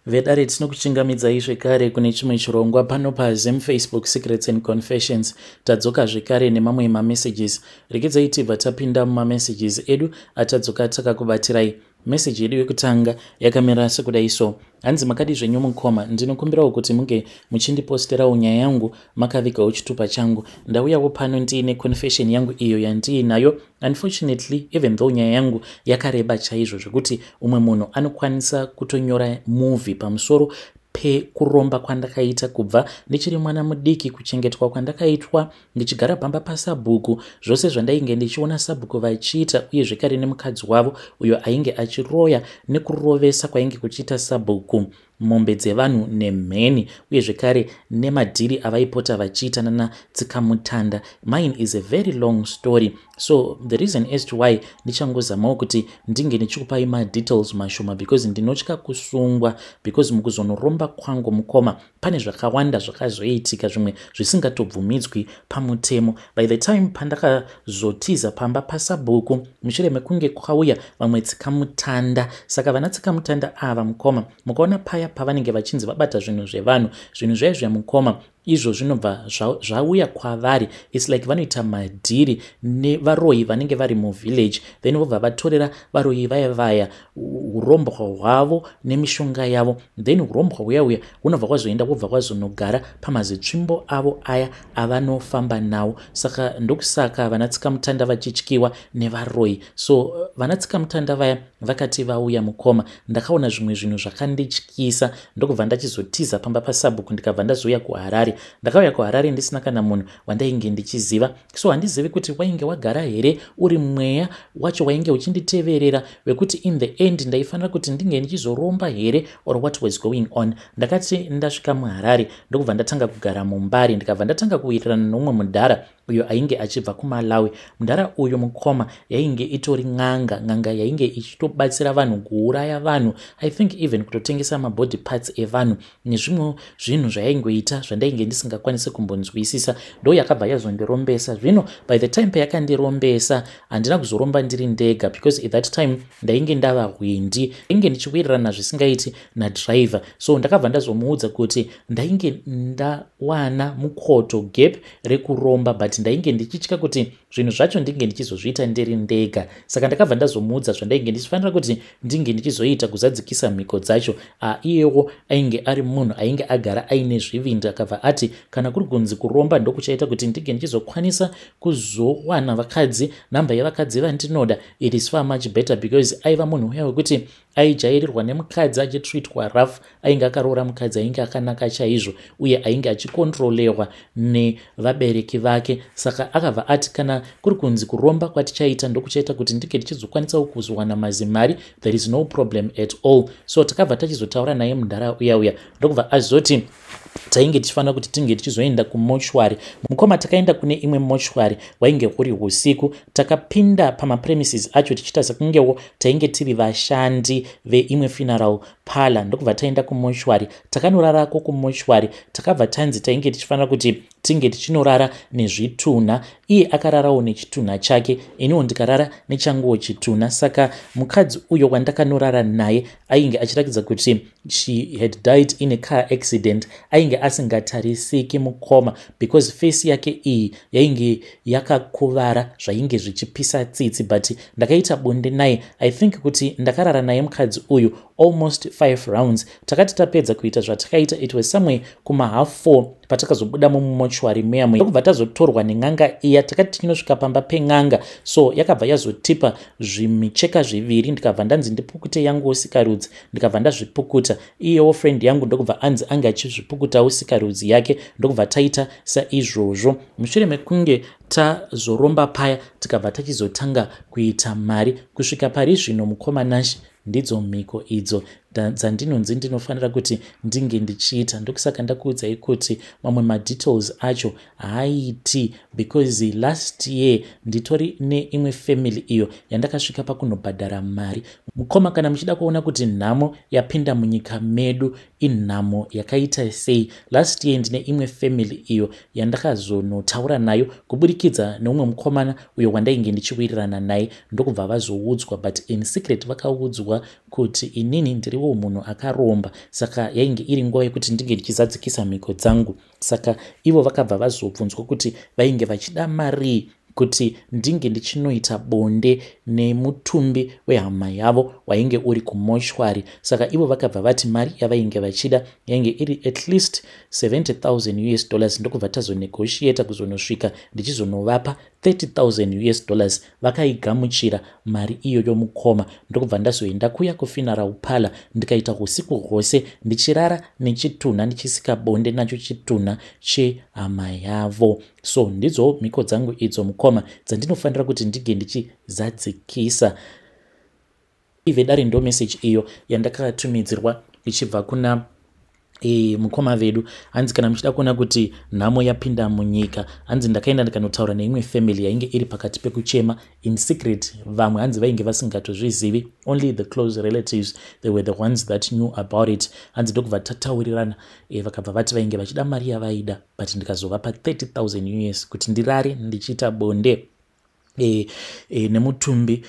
Vedare, tinokuchingamidzai zvekare kune chimwe chirongwa pano paZim Facebook Secrets and Confessions. Tadzoka zvekare nemamwe mamessages. Regedzai tibva tapinda mumamessages edu atadzoka takakubatirai. Meseji yedu yekutanga yakamira sekudai so. Hanzi, "Makadi zvenyu mukoma? Ndinokumbirawo kuti munge muchindiposterawo nyaya yangu makavigawo chitupa changu. Ndauyawo pano ndiine confession yangu iyo yandiinayo. Unfortunately, even though nyaya yangu yakareba chaizvo zvekuti umwe munhu anokwanisa kutonyora movie pamusoro pekuromba kwandakaita kubva ndichiri mwana mudiki, kuchengetwa kwandakaitwa ndichigara pamba pasabhuku, zvose zvandainge ndichiona sabhuku vachiita, uye zvekare nemukadzi wavo uyo ainge achiroya, nekurovesa kwainge kuchiita sabhuku mombe dzevanhu nemheni, uye zvekare nemadhiri avaipota vachiita nana tsikamutanda. Mine is a very long story, so the reason as to why ndichangozamawo kuti ndinge ndichikupai madetails mashoma, because ndinotya kusungwa, because mukuzonoromba kwangu, mukoma, pane zvakawanda zvakazoitika, zvimwe zvisingatobvumidzwi pamutemo. By the time pandakazotiza pamba pasabhuku mushure mekunge kwauya vamwe tsikamutanda, saka vana tsikamutanda ava, mukoma, mukaona paya pavanenge vachinzi vabata zvinhu zvevanhu, zvinhu zvaiva zvemukoma izvo zvinobva zvauya kwavari. It's like vanoita madhiri nevaroyi vanenge vari muvillage, then vobva vatorera varoyi vaya vaya urombwa hwavo nemishonga yavo. Then urombwa huya huya hunobva kwazoenda, vobva kwazonogara pamazitsvimbo avo aya avanofamba nawo. Saka ndokusaka vanatsikamutanda vachityiwa nevaroyi. So vanatsikamutanda vaya vakati vauya, mukoma, ndakaona zvimwe zvinhu zvakandityisa, ndokubva ndachizotiza pamba pasabhuku, ndikabva ndazouya kuHarare. Ndakauya kuHarare ndisina kana munhu wandainge ndichiziva, so handizivi kuti wainge wagara here uri mweya wacho wainge uchinditeverera wekuti in the end ndaifanira kuti ndinge ndichizoromba here, or what was going on. Ndakati ndasvika muHarare, ndokubva ndatanga kugara muMbare, ndikabva ndatanga kuwirirana nomumwe mudhara uyo ainge achibva kuMalawi. Mudhara uyu, mukoma, yainge itori n'anga, n'anga yainge ichitobatsira vanhu kuuraya vanhu, I think even kutotengesa mabody parts evanhu nezvimwe zvinhu zvayaingoita zvandainge ndisingakwanisi kumbonzwisisa. Ndo yakabva yazondirombesa. Zvino by the time payakandirombesa, handina kuzoromba ndiri ndega, because at that time ndainge ndava hwindi, ndainge ndichiwirirana zvisingaiti nadriver. So ndakabva ndazomuudza kuti ndainge ndawana mukoto, gap rekuromba, but ndainge ndichitya kuti zvinhu zvacho ndinge ndichizozviita ndiri ndega. Saka ndakabva ndazomuudza zvandainge ndichifanira kuti ndinge ndichizoita kuzadzikisa mhiko dzacho. Iyewo ainge ari munhu ainge agara aine zvivindi, akabva ati kana kuri kunzi kuromba ndokuchaita kuti ndinge ndichizokwanisa kuzowana vakadzi, namba yevakadzi vandinoda, it is far much better, because aiva munhu uya wekuti aijairirwa nemukadzi, achitreatwa rough. Ainge akaroora mukadzi ainge akanaka chaizvo uye ainge achikontrolewa nevabereki vake. Saka akabva ati kana kuri kunzi kuromba kwatichaita ndokuchaita kuti ndinge ndichizokwanisawo kuzowana mazimari, there is no problem at all. So takabva tachizotaura naye mudhara uya uya, ndokubva azoti tainge tichifanira kuti tinge tichizoenda kumochwari. Mukoma, takaenda kune imwe mochwari, wainge huri usiku. Takapinda pamapremises acho tichiita sekungewo tainge tiri vashandi veimwe funeral parlor, ndokubva taenda kumochwari, takanorarako kumochwari. Takabva tanzi tainge tichifanira kuti tinge tichinorara nezvitunha. Iye akararawo nechitunha chake, iniwo ndikarara nechanguwo chitunha. Saka mukadzi uyo wandakanorara naye ainge achiratidza kuti she had died in a car accident. Ainge asingatarisiki, mukoma, because face yake iyi yainge yakakuvara zvainge zvichipisa tsitsi. But ndakaita bonde naye. I think kuti ndakarara naye mukadzi uyu almost 5 rounds. Takati tapedza kuita zvatakaita, it was somewhere kuma 4:30 patakazobuda mumochwari muya muya, ndokubva tazotorwa nen'anga iya. Takati tichinosvika pamba pen'anga, so yakabva yazotipa zvimicheka zviviri, ndikabva ndanzi ndipukute yanguwo sikarudzi, ndikabva ndazvipukuta. Iyewo friend yangu ndokubva anzi ange achizvipukutawo sikarudzi yake, ndokubva taita saizvozvo. Mushure mekunge tazoromba paya, tikabva tachizotanga kuita mari kusvika pari zvino. Mukoma Nashi, ndidzo mhiko idzo dzandinonzi ndinofanira kuti ndinge ndichiita. Ndokusaka ndakuudzai kuti mamwe madetails acho haaiti, because last year nditori neimwe family iyo yandakasvika pakunobhadhara mari. Mukoma, kana muchida kuona kuti nhamo yapinda munyika medu inhamo yakaita sei, last year ndine imwe family iyo yandakazonotaura nayo kuburikidza neumwe mukomana uyo wandainge ndichiwirirana naye, ndokubva vazoudzwa, but in secret vakaudzwa. Kuti inini ndiriwo munhu akaromba, saka yainge iri nguva yekuti ndinge ndichizadzikisa mhiko dzangu. Saka ivo vakabva vazobvunzwa kuti vainge vachida marii kuti ndinge ndichinoita bonde nemutumbi wehama yavo wainge uri kumoshwari. Saka ivo vakabva vati mari yavainge vachida yainge iri at least 70,000 US dollars. Ndokubva tazonegotiata kuzonosvika ndichizonovapa 30,000 US dollars. Vakaigamuchira mari iyoyo, mukoma. Ndokubva ndazoenda kuya kufuneral parlour, ndikaita usiku hwose ndichirara nechitunha, ndichisika bonde nacho chitunha chehama yavo. So ndidzo mhiko dzangu idzo, mukoma, dzandinofanira kuti ndinge ndichizadzikisa. Ivedare, ndo message iyo yandakatumidzirwa ichibva kuna mukoma vedu. Hanzi kana muchida kuona kuti nhamo yapinda munyika, hanzi ndakaenda ndikanotaura neimwe family yainge iri pakati pekuchema in secret. Vamwe hanzi vainge vasingatozvizivi, only the close relatives, they were the ones that knew about it. Hanzi ndokubva tataurirana, vakabva vati vainge vachida mari yavaida, but ndikazovapa 30,000 US kuti ndirare ndichiita bonde nemutumbi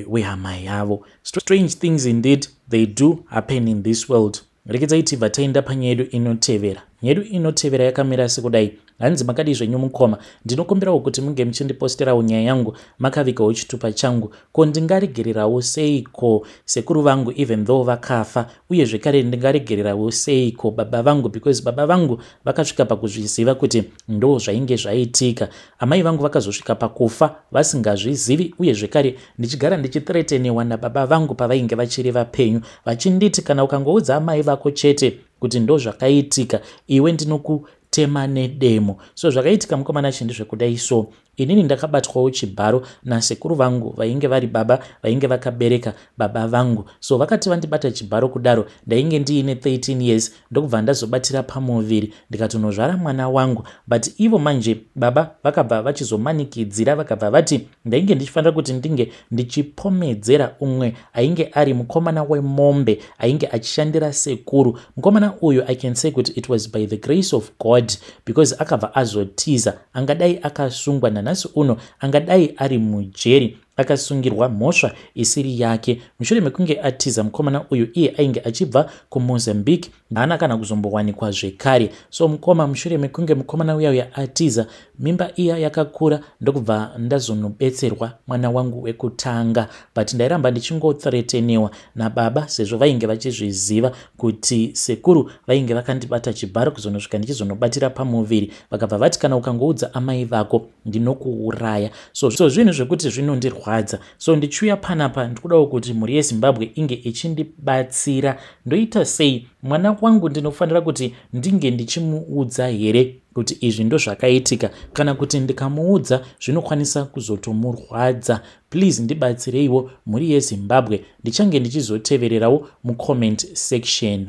wehama yavo. Strange things indeed, they do happen in this world. Rekedzai tibva taenda panyaya yedu inotevera. Nyaya yedu inotevera yakamira sekudai. Hanzi, "Makadii zvenyu mukoma? Ndinokumbirawo kuti munge muchindiposterawo nyaya yangu makavigawo chitupa changu. Ko ndingaregererawo seiko sekuru vangu even though vakafa? Uye zvekare ndingaregererawo seiko baba vangu? Because baba vangu vakasvika pakuzviziva kuti ndo zvainge zvaitika. Amai vangu vakazosvika pakufa vasingazvizivi. Uye zvekare ndichigara ndichithreateniwa nababa vangu pavainge vachiri vapenyu, vachinditi kana ukangoudza amai vako chete kuti ndo zvakaitika, iwe ndinokutema nedemo." So zvakaitika, mukomana, chindi zvekudai. So inini ndakabatwawo chibharo nasekuru vangu vainge vari baba vainge vakabereka baba vangu. So vakati vandibata chibharo kudaro, ndainge ndiine 13 years, ndokubva ndazobatira pamuviri, ndikatonozvara mwana wangu. But ivo manje baba vakabva vachizomanikidzira, vakabva vati ndainge ndichifanira kuti ndinge ndichipomedzera umwe ainge ari mukomana wemombe ainge achishandira sekuru. Mukomana uyu, I can say kuti it was by the grace of God, because akabva azotiza. Angadai akasungwa, nanhasi uno angadai ari mujeri akasungirwa mhosva isiri yake. Mushure mekunge atiza mukomana uyu, iye ainge achibva kuMozambique, haana kana kuzombowanikwa zvekare. So mukoma, mushure mekunge mukomana uya uya atiza, mimba iya yakakura, ndokubva ndazonobetserwa mwana wangu wekutanga. But ndairamba ndichingothreateniwa nababa, sezvo vainge vachizviziva kuti sekuru vainge vakandibata chibharo kuzonosvika ndichizonobatira pamuviri. Vakabva vati kana ukangoudza amai vako, ndinokuuraya. So zvinhu zvekuti zvinondirwadza. So ndichiuya panapa, ndikudawo kuti mhuri yeZimbabwe inge ichindibatsira. Ndoita sei? Mwana wangu ndinofanira kuti ndinge ndichimuudza here kuti izvi ndo zvakaitika, kana kuti ndikamuudza zvinokwanisa kuzotomurwadza? Please ndibatsireiwo, mhuri yeZimbabwe. Ndichange ndichizotevererawo mucomment section."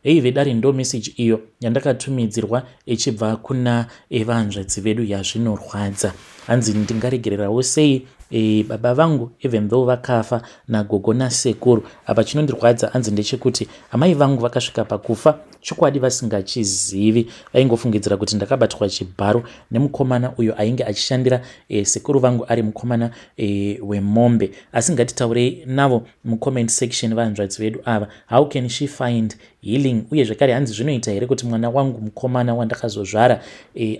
Hei vedare, ndo message iyo yandakatumidzirwa ichibva kuna evanzvadzi vedu yazvinorwadza. Hanzi, "Ndingaregererawo sei baba vangu even though vakafa, nagogo nasekuru? Apa chinondirwadza," hanzi, "ndechekuti amai vangu vakasvika pakufa chokwadi vasingachizivi. Vaingofungidzira kuti ndakabatwa chibharo nemukomana uyo ainge achishandira sekuru vangu, ari mukomana wemombe." Asi ngatitaurei navo mucomment section, vanzvadzi vedu ava. How can she find healing? Uye zvekare hanzi, "Zvinoita here kuti mwana wangu mukomana wandakazozvara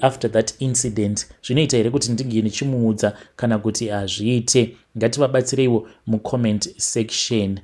after that incident, zvinoita here kuti ndinge ndichimuudza, kana kuti hazviite?" Ngativabatsireiwo mucomment section.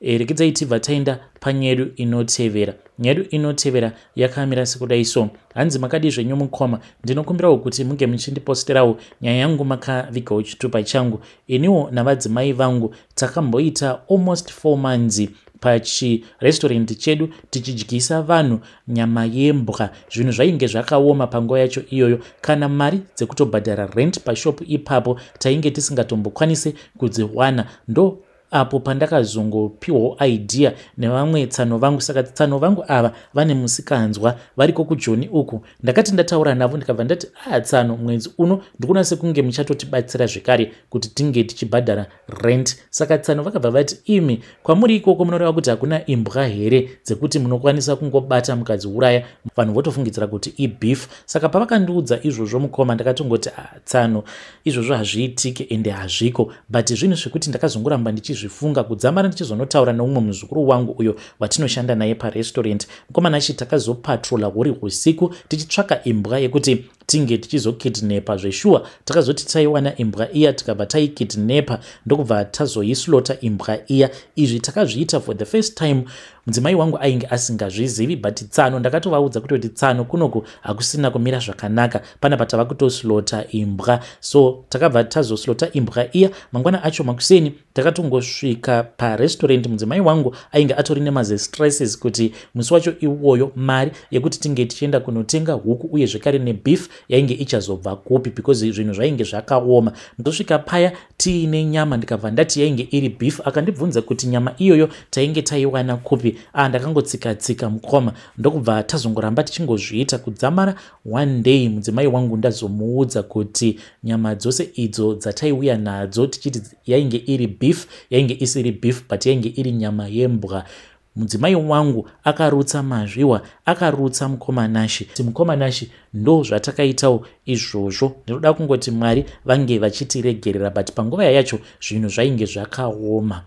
Rekedzai tibva taenda panyaya yedu inotevera. Nyaya yedu inotevera yakamira sekudai. So hanzi, "Makadii zvenyu mukoma? Ndinokumbirawo kuti munge muchindiposterawo nyaya yangu makavigawo chitupa changu. Iniwo navadzimai vangu takamboita almost 4 months pachirestaurant chedu tichidyisa vanhu nyama yembwa. Zvinhu zvainge zvakaoma panguva yacho iyoyo. Kana mari dzekutobhadhara rent pashopu ipapo tainge tisingatombokwanisi kudziwana. Ndo apo pandakazongopiwawo idea nevamwe tsano vangu. Saka tsano vangu ava vane musikanzwa, variko kuJoni uku. Ndakati ndataura navo, ndikabva ndati, 'Ah tsano, mwedzi uno ndikuona sekunge muchatotibatsira zvekare kuti tinge tichibhadhara rent.' Saka tsano vakabva vati, 'Imi, kwamuri ikoko munoreva kuti hakuna imbwa here dzekuti munokwanisa kungobata mukadziuraya, vanhu votofungidzira kuti ibeef?' Saka pavakandiudza izvozvo, mukoma, ndakatongoti, 'Ah tsano, izvozvo hazviitike ende hazviko.' But zvinhu zvekuti ndakazongoramba ndichizvi ndichizvifunga kudzamara ndichizonotaura neumwe muzukuru wangu uyo watinoshanda naye parestaurant. Mukomana chi takazopatrola huri usiku tichitsvaka imbwa yekuti tinge tichizokidnepa. Zveshuwa takazoti taiwana imbwa iya, tikabva taikidnepa, ndokubva tazoislaughter imbwa iya. Izvi takazviita for the first time. Mudzimai wangu ainge asingazvizivi, but tsano ndakatovaudza kutoti, "Tsano, kunoku hakusina kumira zvakanaka, panapa tava kutoslaughter imbwa." So takabva tazoslaughter imbwa iya. Mangwana acho makuseni takatongosvika parestaurant. Mudzimai wangu ainge atori nemazestresses kuti musi wacho iwoyo mari yekuti tinge tichienda kunotenga huku uye zvekare nebeef yainge ichazobva kupi, because zvinhu zvainge zvakaoma. Ndosvika paya tiine nyama, ndikabva ndati yainge iri beef. Akandibvunza kuti nyama iyoyo tainge taiwana kupi. A, ndakangotsika-tsika, mukoma. Ndokubva tazongoramba tichingozviita kudzamara one day mudzimai wangu ndazomuudza kuti nyama dzose idzo dzataiuya nadzo tichiti yainge iri beef, yainge isiri beef, but yainge iri nyama yembwa. Mudzimai wangu akarutsa mazviwa, akarutsa, mukomanashi. Mukomanashi, ndo zvatakaitawo izvozvo. Ndinoda kungoti Mwari vange vachitiregerera, but panguva yacho zvinhu zvainge zvakaoma.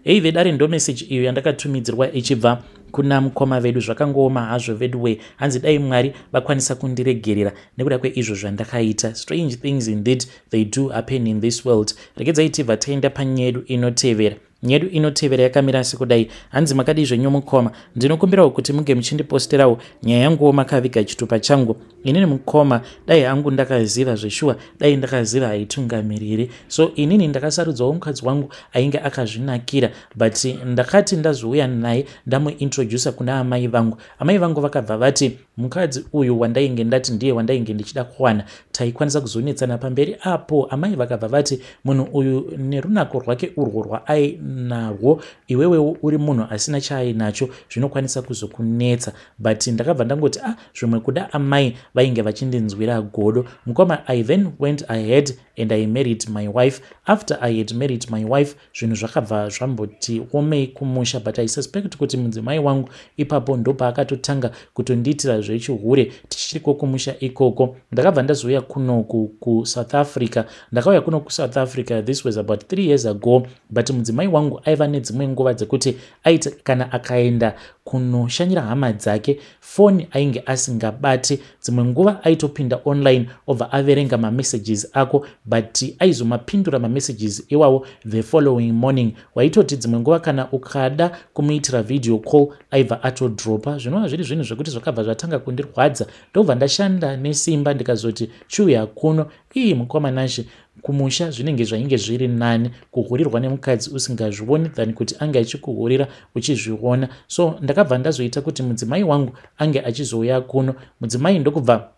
Hei vedare, ndo meseji iyo yandakatumidzirwa ichibva kuna mukoma vedu. Zvakangooma hazvo veduwe. Hanzi dai Mwari vakwanisa kundiregerera nekuda kweizvo zvandakaita. Strange things indeed, they do happen in this world. Regedzai tibva taenda panyedu inotevera. Nyedu inotevera yakamira sekudai. Hanzi, "Makadii zvenyu mukoma? Ndinokumbirawo kuti munge muchindiposterawo nyaya yanguwo makaviga chitupa changu. Inini mukoma, dai hangu ndakaziva zveshuwa, dai ndakaziva haitungamiriri. So inini ndakasarudzawo mukadzi wangu ainge akazvinakira, but ndakati ndazouya naye, ndamuintrodusa kuna amai vangu, amai vangu vakabva vati mukadzi uyu wandainge ndati ndiye wandainge ndichida kuwana, taikwanisa kuzonetsana pamberi apo. Amai vakabva vati munhu uyu nerunako rwake urwo rwaainarwo, iwewewo uri munhu asina chaainacho, zvinokwanisa kuzokunetsa. But ndakabva ndangoti, ah, zvimwe kuda amai vainge vachindinzwira godo. Mukoma, I then went ahead and I married my wife. After I had married my wife, zvinhu zvakabva zvamboti omei kumusha, but I suspect kuti mudzimai wangu ipapo ndopaakatotanga kutondiitira zvechihure tichiriko kumusha ikoko. Ndakabva ndazouya kunoku kuSouth Africa. Ndakauya kuno kuSouth Africa, this was about 3 years ago, but mudzimai wangu aiva nedzimwe nguva dzekuti aiti kana akaenda kunoshanyira hama dzake, foni ainge asingabati. Dzimwe nguva aitopinda online, obva averenga mamessages ako, but aizomapindura mamessages iwawo the following morning. Waitoti dzimwe nguva kana ukada kumuitira video call, aibva atodropa, zvinova zviri zvinhu zvekuti zvakabva zvatanga kundirwadza. Ndobva ndashanda nesimba, ndikazoti chiuya kuno. Ii mukomanashe, kumusha zvinenge zvainge zviri nani kuhurirwa nemukadzi usingazvioni than kuti ange achikuhurira uchizviona. So ndakabva ndazoita kuti mudzimai wangu ange achizouya kuno. Mudzimai ndokubva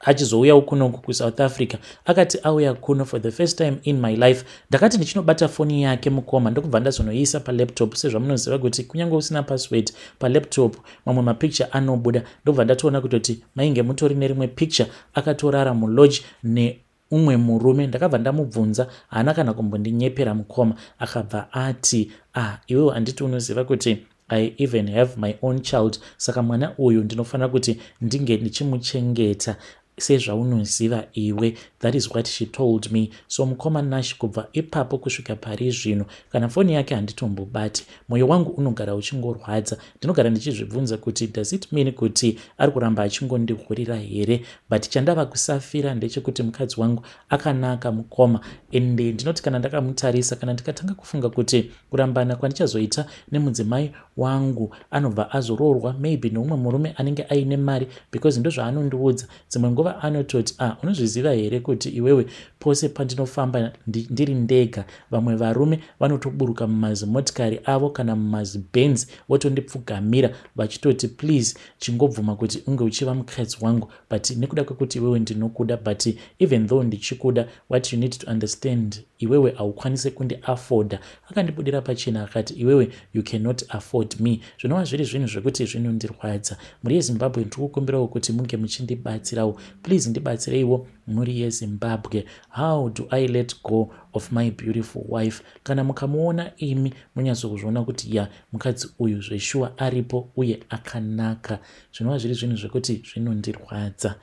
achizouyawo kunoku kuSouth Africa. Akati auya kuno, for the first time in my life, ndakati ndichinobata foni yake, mukoma, ndokubva ndazonoiisa palaptop. Sezvamunoziva kuti kunyange usina password palaptop, mamwe mapicture anobuda. Ndobva ndatoona kutoti mainge mutori nerimwe picture akatorara mulodge neumwe murume. Ndakabva ndamubvunza, haana kana kumbondinyepera, mukoma. Akabva ati, 'Ah, iwewo handiti unoziva kuti I even have my own child? Saka mwana uyu ndinofanira kuti ndinge ndichimuchengeta sezvaunoziva iwe.' That is what she told me. So mukoma Nash, kubva ipapo kusvika pari zvino, kana foni yake handitombobati. Mwoyo wangu unogara uchingorwadza. Ndinogara ndichizvibvunza kuti does it mean kuti ari kuramba achingondihurira here? But chandava kusafira ndechekuti mukadzi wangu akanaka, mukoma, ende ndinoti kana ndakamutarisa, kana ndikatanga kufunga kuti kurambana kwandichazoita nemudzimai wangu, anobva azoroorwa maybe neumwe murume anenge aine mari, because ndozvaanondiudza. Dzimwe nguva anototi, 'Ah, unozviziva here kuti iwewe pose pandinofamba ndiri ndega, vamwe varume vanotoburuka mumazimotikari avo kana mumazibenzi, votondipfugamira vachitoti, please chingobvuma kuti unge uchiva mukadzi wangu, but nekuda kwekuti iwewe ndinokuda, but even though ndichikuda, what you need to understand, iwewe haukwanisi kundiafforda.' Akandibudira pachena akati, 'Iwewe you cannot afford me.' Zvinova zviri zvinhu zvekuti zvinondirwadza. Mhuri yeZimbabwe, ndiri kukumbirawo kuti munge muchindibatsirawo. Please ndibatsireiwo, mhuri yeZimbabwe. How do I let go of my beautiful wife? Kana mukamuona imi, munyatsokuzviona kuti ya, mukadzi uyu zveshuwa aripo uye akanaka. Zvinova zviri zvinhu zvekuti zvinondirwadza.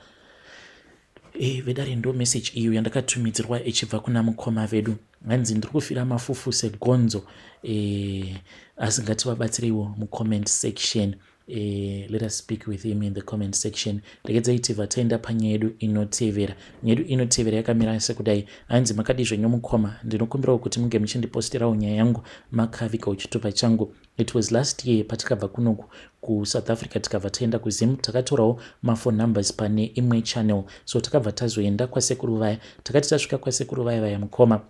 Vedare, ndo meseji iyo yandakatumidzirwa ichibva kuna mukoma vedu. Hanzi ndiri kufira mafufu segonzo. Asi ngativabatsireiwo mucomment section. Let us speak with him in the comment section. Regedzai tibva taenda panyaya yedu inotevera. Nyaya yedu inotevera yakamira sekudai. Hanzi, "Makadi zvenyu mukoma? Ndinokumbirawo kuti munge muchindiposterawo nyaya yangu makavigawo chitupa changu. It was last year patakabva kunoku kuSouth Africa, tikabva taenda kuZim. Takatorawo maphone numbers pane imwe channel, so takabva tazoenda kwasekuru vaya. Takati tasvika kwasekuru vaya vaya, mukoma,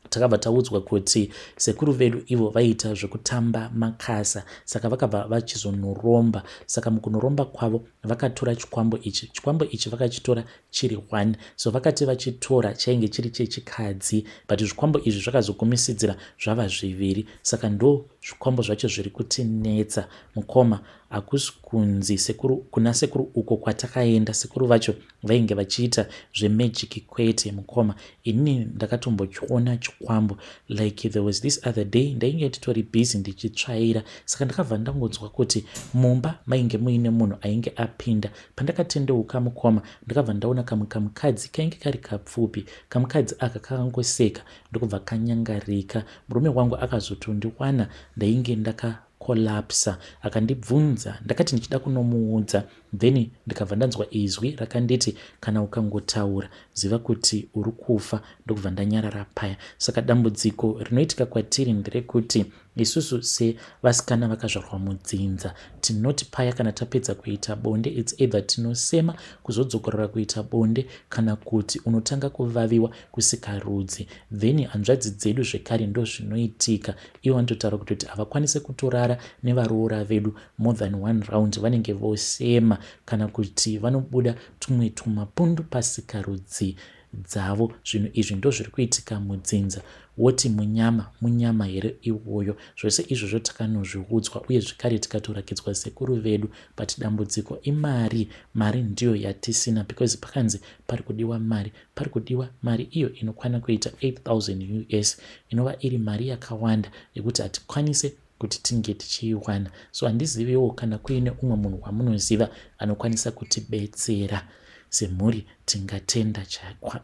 takabva taudzwa kuti sekuru vedu ivo vaiita zvekutamba makasa, saka vakabva vachizonoromba. Saka mukunoromba kwavo vakatora chikwambo ichi. Chikwambo ichi vakachitora chiri one. So vakati vachitora, chainge chiri chechikadzi, but zvikwambo izvi zvakazogumisidzira zvava zviviri. Saka ndo zvikwambo zvacho zviri kutinetsa, mukoma. Hakusi kunzi sekuru, kuna sekuru uko kwatakaenda, sekuru vacho vainge vachiita zvemagic, kwete mukoma. Inini ndakatombochiona chikwambo. Like, there was this other day, ndainge nditori busy ndichitsvaira, saka ndakabva ndangonzwa kuti mumba mainge muine munhu ainge apinda. Pandakatendeuka, mukoma, ndakabva ndaona kamwe kamukadzi kainge kari kapfupi. Kamukadzi aka kakangoseka ndokubva kanyangarika. Murume wangu akazotondiwana ndainge ndakakolapsa, akandibvunza. Ndakati ndichida kunomuudza, then ndikabva ndanzwa izwi rakanditi, 'Kana ukangotaura, ziva kuti uri kufa.' Ndokubva ndanyarara paya. Saka dambudziko rinoitika kwatiri nderekuti isusu sevasikana vakazvarwa mudzinza, tinoti paya kana tapedza kuita bonde, it's either tinosema kuzodzokorora kuita bonde, kana kuti unotanga kuvaviwa kusikarudzi. Then hanzvadzi dzedu zvekare ndo zvinoitika. Ivo vanototaura kutoti havakwanisi kutorara nevaroora vedu more than one round, vanenge vosema kana kuti vanobuda tumwe tumapundu pasikarudzi dzavo. Zvinhu izvi ndo zviri kuitika mudzinza. Woti munyama, munyama here iwoyo? Zvose izvozvo takanozviudzwa, uye zvekare tikatorakidzwa sekuru vedu, but dambudziko imari. Mari ndiyo yatisina, because pakanzi pari kudiwa mari, pari kudiwa mari iyo inokwana kuita 8000 US, inova iri mari yakawanda yekuti hatikwanise kuti tinge tichiiwana. So handiziviwo kana kuine umwe munhu wamunoziva anokwanisa kutibetsera semhuri, tingatenda chakwa."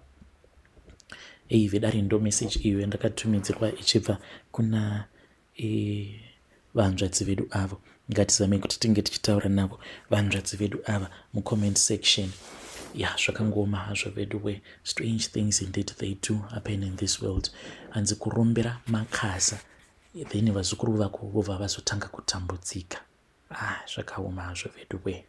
Ei vedare, ndo meseji iyo yandakatumidzirwa ichibva kuna vanzvadzi vedu avo. Ngatizamei kuti tinge tichitaura navo vanzvadzi vedu ava mucomment section. Ya, zvakangoma hazvo vedu we. Strange things indeed, they do happen in this world. Hanzi kurombera makasa, then vazukuru vako vobva vazotanga kutambudzika. Ah, zvakaoma hazvo vedu we.